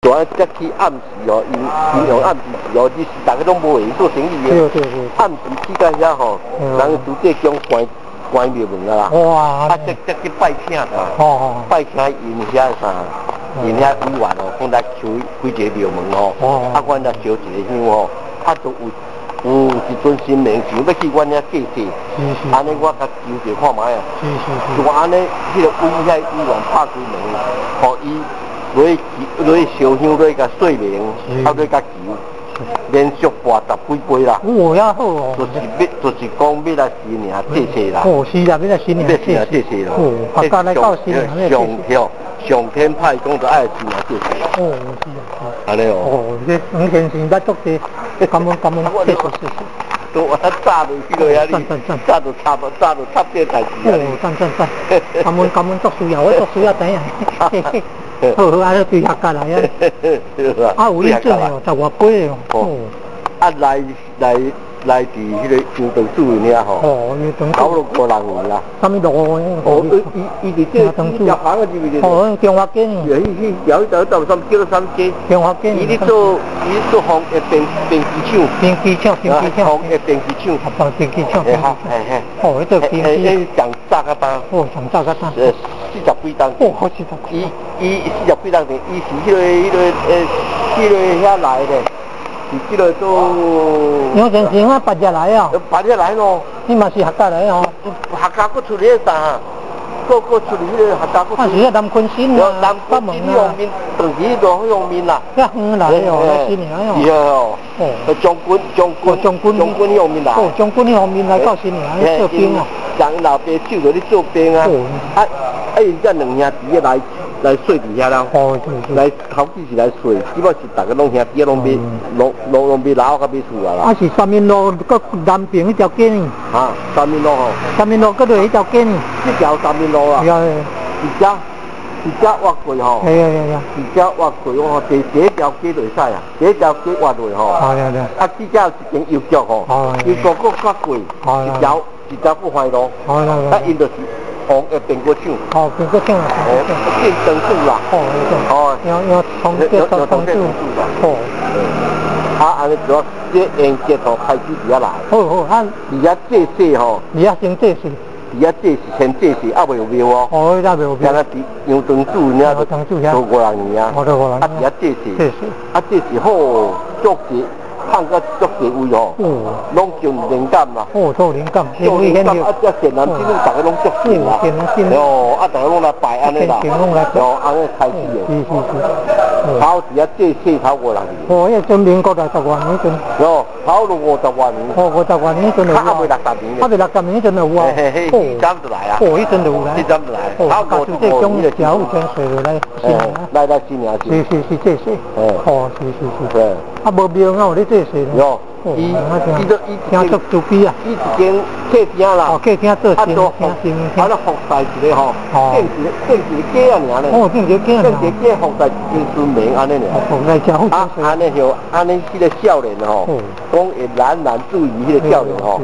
主要才去暗時哦，因用暗時時哦，你是逐家攏無閒做生意的。暗時去到遐吼，人拄則將關關廟門啊啦。啊，才去拜請啊。拜請𪜶遐啥，𪜶遐委員哦，講來求開一个廟門吼。啊，阮來燒一個香吼，啊，都有一尊神明想欲去阮遐祭祀。按呢我共求者看覓啊。就按呢，彼个委遐委員拍開門，予伊落去落去燒香，落去共說明，啊，落去共求，連續跋十幾杯啦。哦，遐好哦。就是欲，就是講欲來新年祭祀啦。哦，是啦，欲來新年祭祀祭祀啦。哦，客家來到新年上上天派講就愛新年祭祀。哦，是啊，按呢哦。哦，這黃先生捌足濟，感恩感恩，謝謝謝謝。都我早就去到遐裡，早就插，早就插這代誌啊。哦，讚讚讚，感恩感恩，足需要，我足需要知影。好好，啊，你對客家來啊。啊，有認真的哦，十外杯的哦。啊，來來來，佇彼个楊長子爾吼。哦，楊長子。頭路五人年啦。啥物路？哦，伊伊佇這這條巷仔入去。哦，中華街。伊伊條條條啥叫做啥物街？中華街。伊咧做伊咧做防疫電電機廠。電機廠，電機廠。防疫電機廠。啊，電機廠。嘿嘿。哦，彼個電機。上早較早。哦，上早較早。四十幾冬。哦，好四十幾。伊伊四十幾冬前，伊是彼个彼个彼个遐來的。是這个做。楊先生啊，別只來啊。別只來咯。你嘛是客家來哦。客家閣出來啥？閣出來彼个客家閣。啊，是啊，南昆新啊，南昆新彼方面，長期彼方面啦。遐遠來哦，來新營哦。是哦。哦。將軍將軍將軍將軍彼方面來。哦，將軍彼方面來到新營做兵哦。人老爸手就咧做兵啊。啊啊！𪜶這兩兄弟來來睡佇遐了，來頭幾是來睡，基本是逐家攏兄弟攏買，攏攏攏買樓佮買厝啊啦。啊是三民路閣南平彼條街呢？啊，三民路吼。三民路閣落彼條街呢？這條三民路啊。佇遮佇遮挖過吼。係啊係啊。佇遮挖過，我第第一條街就會使啊，第一條街挖落吼。啊，這遮有一間郵局吼，郵局閣較過，一條一條閣橫路。啊，𪜶就是。哦，電鍋廠。哦，電鍋廠啊。哦，變燈柱啦。哦，哦，要要從變燈柱。哦。啊，按呢主要這沿街吼開始佇遐來。好好，啊。佇遐祭祀吼。佇遐先祭祀。佇遐祭祀先祭祀，猶未有廟哦。哦，猶未有廟。敢若佇楊長子爾，做五六年啊。哦，做五六年。啊，佇遐祭祀。祭祀。啊，祭祀好，足濟。放甲足濟位吼，攏真靈感啦。哦，做靈感，做靈感啊！這善男信女逐家攏足信啦。哦，啊，逐家攏來拜按呢啦。哦，按呢開始的。是是是。頭佇遐祭祀頭五六年。哦，彼陣民國六十外年陣。哦，頭六五十外年。哦，五十外年陣就有啊。猶未六十年。猶未六十年陣就有啊。嘿嘿，彼陣就來啊。哦，彼陣就有來。彼陣就來。哦，家這種真有錢稅來新營。來來新營是是是祭祀。哦，是是是。對。啊，無廟啊，有咧祭祀。有，伊伊都伊聽足慈悲啊！伊一間客廳啦，哦，客廳做神廳，啊，咧服侍一个吼，建一个建一个街仔爾咧。哦，建一个街建一个街服侍一間神明按呢爾。服侍真好。啊，按呢就按呢，彼个少年吼，講會喃喃自語，彼个少年吼，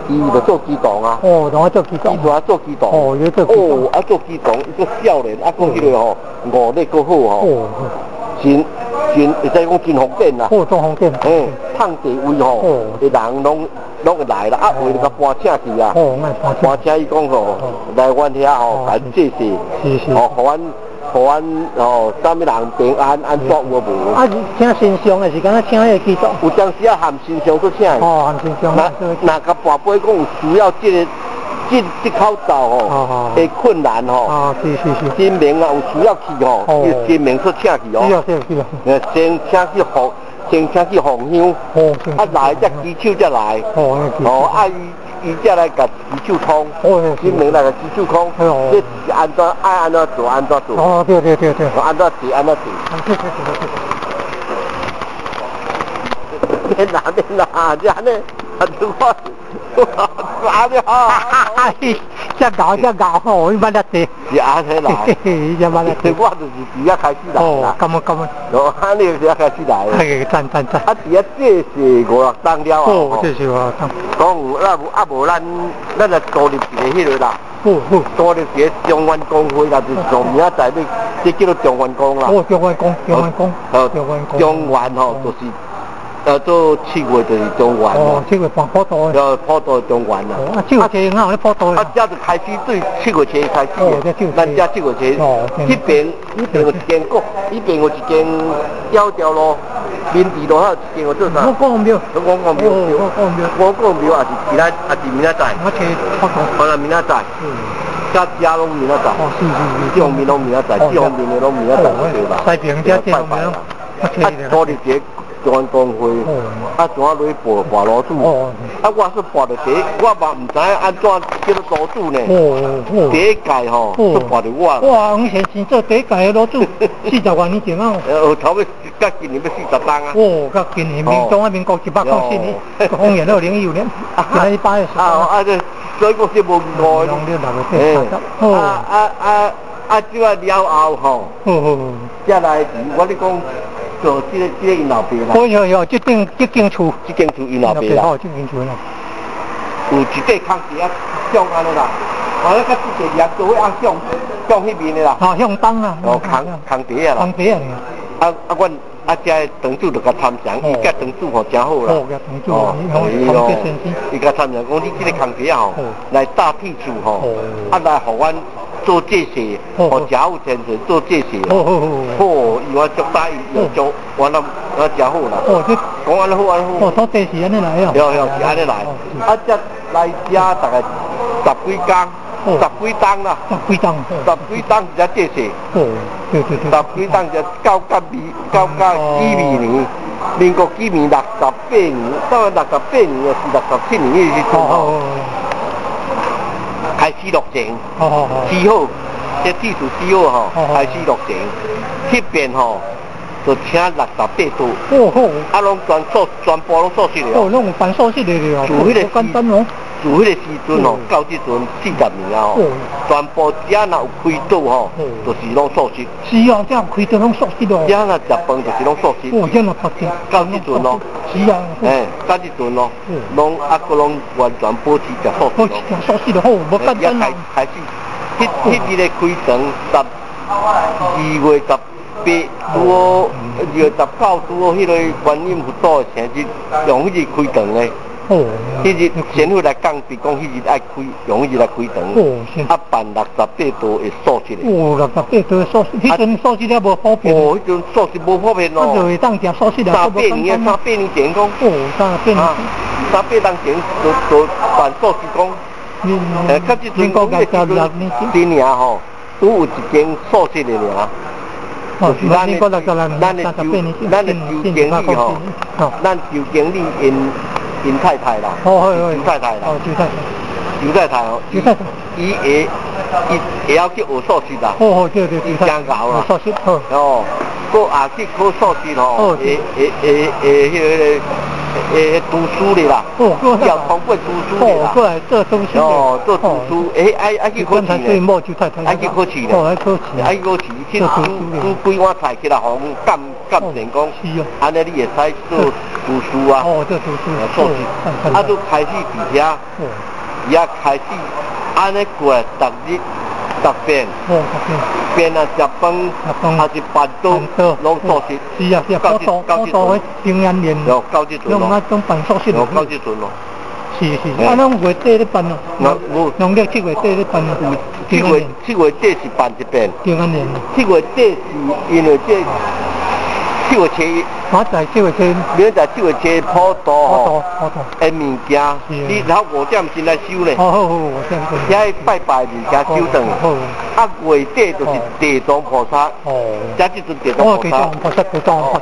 伊就做乩童啊。哦，同我做乩童。伊就做乩童。哦，伊做乩童。哦，啊做乩童，伊做少年，啊閣彼个吼，悟力閣好吼。真真會使講真方便啦。哦，真方便。嘿，趁地位吼，人攏攏會來啦，啊，有就共搬請去啊。哦，搬請伊講吼，來阮遐吼，共祭祀，哦，予阮予阮吼，啥物人平安按怎有無？啊，請神像的是敢若請彼個乩童？有當時啊，含神像都請。哦，含神像。若若共跋杯講有需要這个。這這口罩吼，會困難吼。啊，是是是。神明啊，有需要去吼，神明出請去哦。是啊是啊是啊。先請去奉，先請去奉香。哦。啊來，才祈手才來。哦。哦，啊伊伊才來共祈手通。哦。神明來共祈手通。哦。這按怎愛按怎做按怎做。哦，對對對對。按怎做按怎做。對對對對。免啦免啦，這按呢，啊我。哇！哈！遮𠢕遮𠢕吼，伊捌得濟。是按呢來。伊遮捌得濟。我就是佇遐開始來。哦，感恩感恩。哦，按呢佇遐開始來。嘿，讚讚讚。啊，佇遐祭祀五六冬了後。哦，祭祀五六冬。講啊無啊無，咱咱來組立一个彼个啦。好好。組立一个中原公會啦，就是從明仔載欲這叫做中元宮啦。哦，中元宮，中元宮，中元宮。中元吼，就是做7月就是中元。哦，7月辦普渡的。普渡中元啦。啊，7月初哪有咧普渡？啊，這就開始對7月初開始。哦，咱這7月初。哦。彼邊有一間閣，彼邊有一間窈窕路，民治路口一間有做啥？五股廟。五股廟。五股廟。五股廟也是今仔，也是明仔載。我揣普渡。可能明仔載。嗯。遮遮攏明仔載。哦，是是是。這方面攏明仔載，這方面的攏明仔載對吧？西平遮這方面。啊，初日節中元公會，啊，怎啊落去跋跋爐主？啊，我是跋著第一，我嘛毋知影按怎叫做爐主呢。第一屆吼，都跋著我。哇，黃先生做第一屆的爐主，40外年前啊。頭尾甲今年欲40冬啊。哦，甲今年民中啊，民國104年，公元2015年，今日8月10。啊，這所以講這無見過。啊啊啊啊！這個了後吼，才來我咧講。做這個𪜶老爸啦。哦哟哟，這間厝。這間厝𪜶老爸啦。哦，這間厝啦。有一塊空地啊，向按呢啦，啊，咧甲這個業做伙按向向彼邊的啦。啊，向東啊。哦，空地啊啦。空地啊。啊啊，阮啊，遮的堂主就共參詳，伊佮堂主吼誠好啦。哦，佮堂主哦，伊共參詳講，你這個空地啊吼，來搭鐵厝吼，啊來予阮做這事，予誠有前程做這事。好，伊話足答應，又足，我諗我誠好啦。哦，這講按呢好按呢好。哦，土地是按呢來哦。對對，是按呢來。啊，這來遮大概十幾工，十幾冬啦。十幾冬。十幾冬才這事。哦，對對對。十幾冬才到甲二到甲幾二年，民國幾年68年，到68年抑是67年彼時陣吼。開始落成，起好，這鐵厝起好吼，開始落成，彼邊吼就請68桌，啊，攏全素，全部攏素食的。哦，攏有辦素食的了。自彼個時，自彼個時陣吼，到這陣40年啊吼，全部遮若有開桌吼，就是攏素食。是啊，遮有開桌攏素食咯。遮若食飯就是攏素食。哦，遮若食到這陣咯。是啊。欸，到這陣咯，攏啊，閣攏完全保持食素食。保持食素食就好，無簡單啊。開始，彼彼日的開場12月18，拄好2月19，拄好彼個觀音佛祖的生日，用彼日開場的。哦。彼日神父來講，是講彼日愛開，用彼日來開場。哦，是。啊，辦68桌的素食的。哦，68桌的素食，彼陣素食也無普遍。哦，彼陣素食無普遍咯。啊，就會當食素食三八年啊，三八年前講。哦，三八年。三八年前就辦素食講。欸，較這陣，這年吼，拄有一間素食的爾。就是咱的咱的周經理吼，咱周經理𪜶太太啦，周太太啦，周太太，周太太哦，周太太，伊會伊會曉去學素食啦，哦，對對，伊誠𠢕啦，素食，哦，閣也去考素食吼，會會會會彼個會讀書的啦，要通過讀書的啦，哦，過來做讀書，哦，做讀書，欸，愛去考試呢，愛去考試呢，哦，愛考試，愛考試去煮煮幾碗菜起來，予阮鑑鑑定講，按呢你會使做廚師啊，哦，做廚師，素食，啊，都開始佇遐，遐開始按呢過來，逐日逐遍，變啊食飯，還是辦桌，攏素食。是啊是啊，普渡普渡彼平安年，到這陣咯，攏攏辦素食。到這陣咯。是是，啊，攏月底咧辦咯。農曆7月底咧辦咯。7月底是辦一遍。平安年。七月底是因為這七月初一。我在七月初。明仔載7月初普渡吼，的物件，你頭5點先來收咧。好好好，5點。遐拜拜物件收轉。啊，月底就是地藏菩薩。哦。遮這陣地藏菩薩。哦，地藏菩薩，地藏菩薩。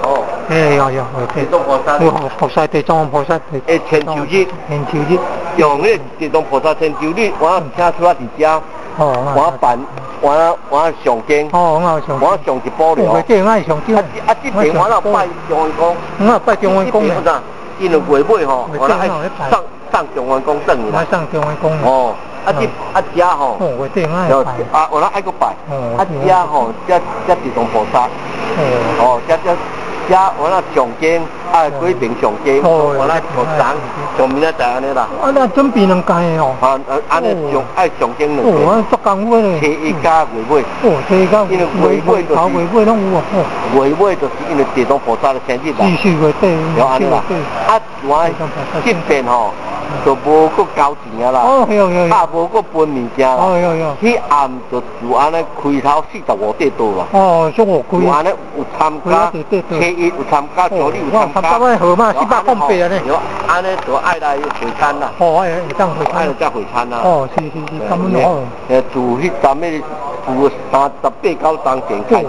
哦。哎呀呀，地藏菩薩。菩薩，地藏菩薩。欸，千秋日。千秋日。用彼個地藏菩薩千秋日，我請出來佇遮。我辦，我上經。哦，我上。我上一部了。月底我上經。啊，這邊我若拜中元宮。我拜中元宮。因為月尾吼，我愛送送中元宮轉去啦。送中元宮。哦，啊這啊遮吼。哦，月底我愛拜。啊，我愛閣拜。啊遮吼，遮遮地藏菩薩。哦，遮遮遐我那上間啊，幾邊上間，我那上層上面仔就按呢啦。啊，那準備兩屆的哦。啊，按呢上愛上間兩屆。哦，足工夫咧。初一加月尾。哦，初一加因為月尾就是月尾攏有啊。月尾就是因為地藏菩薩的生日啦。是是月底。就按呢啦。啊，我這邊吼就無閣交錢啊啦。哦，有有有。啊，無閣分物件啦。哦，有有。彼暗就就按呢開頭45塊桌啦。哦，足五開。就按呢有參加，初一有參加，初二有參加。參加我號碼408啊呢。對，按呢就愛來會餐啦。哦，愛會當會餐。愛來才會餐啦。哦，是是是，咁樣好。自彼陣的自38、9當前開始，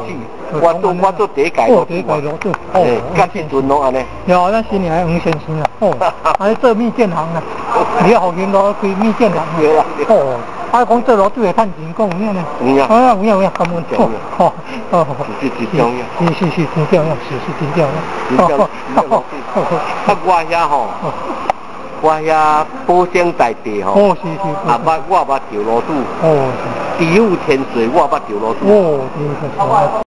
我做第一屆哦，第一屆落做。哦，甲這陣攏按呢。有，咱新年黃先生啊，哦，啊做物件行啊，你福興路開物件行啊。哦，啊講做滷水會趁錢，講有影呢？有影。啊，有影有影，感恩。哦，哦，是真重要。是是是，真重要，是是真重要。哦，啊，我遐吼，我遐保生大帝吼，哦，是是。啊，捌我捌著滷水。哦。地府天水我捌著滷水。哦，地府天水。